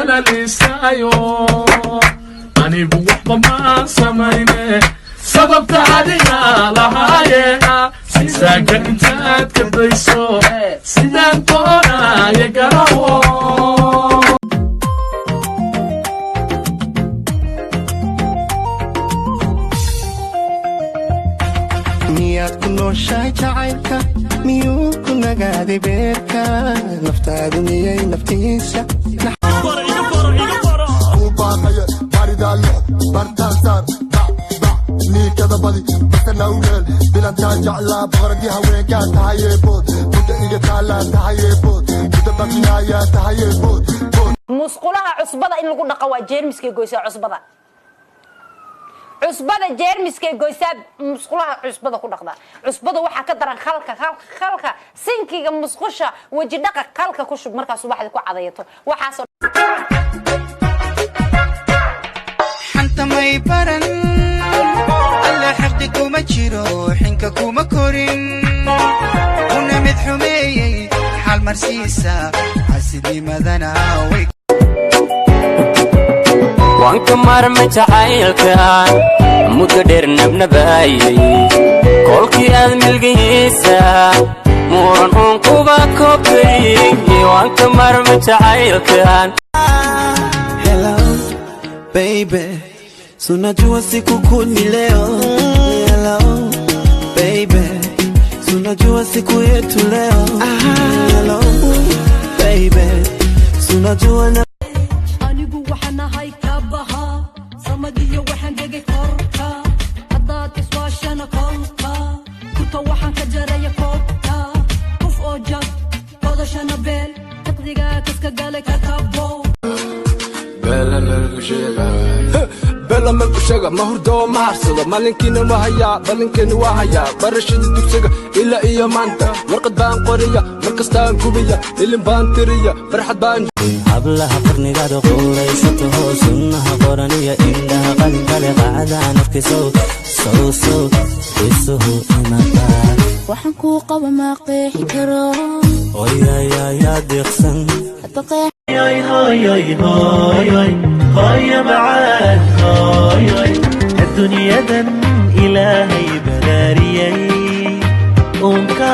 Ololisayo, anigu waxba maan samayne, sababta adiga lahaaye. Sisaanka intaad ka dayso, sidaan doonaayo garawo. Miyaad ku nooshahay jacaylka? Miyuu ku nagaaday beerka? Naftaadu miyay naftiisa Ku baaqaya baaridaa lix bartaan saar bac bac niikada badi basanawgeel bilantaan jeclaa boqoradii haweenkaa tahayee bood muddo iga taalaa tahayee bood muddo baqinaayaa tahayee bood bood. Musqulaha cusbada in lagu dhaqo waa jeermiskay goysaa cusbada. Cusbada jeermiskay goysaa. Musqulaha cusbada ku dhaqda. Cusbada waxaa ka daran khalka. Khalka sinkiga musqusha weji dhaqa, khalka ku shub markaa subaxdii ku cadayato waxaasoo. Xanta may baran alle, xiqdi kuma jiro, xinka kuma korin, una mid xumeeyey xaal marsiisa xasidnimadana way. Waan ka maarmay jacaylka muddo dheer nabnabaayay, kolkii aad milgihiisa muran uun kuba koobtay. Waan ka maarmay jacaylkan. Hello, baby, sunajua siku ni leo. Hello, baby, sunajua siku yetu leo. Hello, baby, sunajua na Anigu waxaan ahay kabaha samadiyo, waxaan dhegay korka. Haddaad iswaashana kolka kurta waxaan ka jaraya koobka. Qof oo jab kodashana beel tiqdigaa kaska galay ka kabo. Bela meel ku sheega, ma hurdo, ma harsado, maalinkiina waa hayaa, balinkeena waa hayaa. Barashada dugsiga ilaa iyo maanta warqad baan qoriya, mar kastaan gubiya, ilin baan tiriya, farxad baan. Hablaha qarnigaada quuraysataho, sunnaha qoraniya, indhaha qalinkale, qacdaan arkisow sow sow isuhu imataa. Waxaan kuu qaba maa qeexi karo. Oyayayaa deeqsan. Hadda qeex. Hooyo macaan, hooyoy, adduunyadan Ilaahay balaariyey uunka.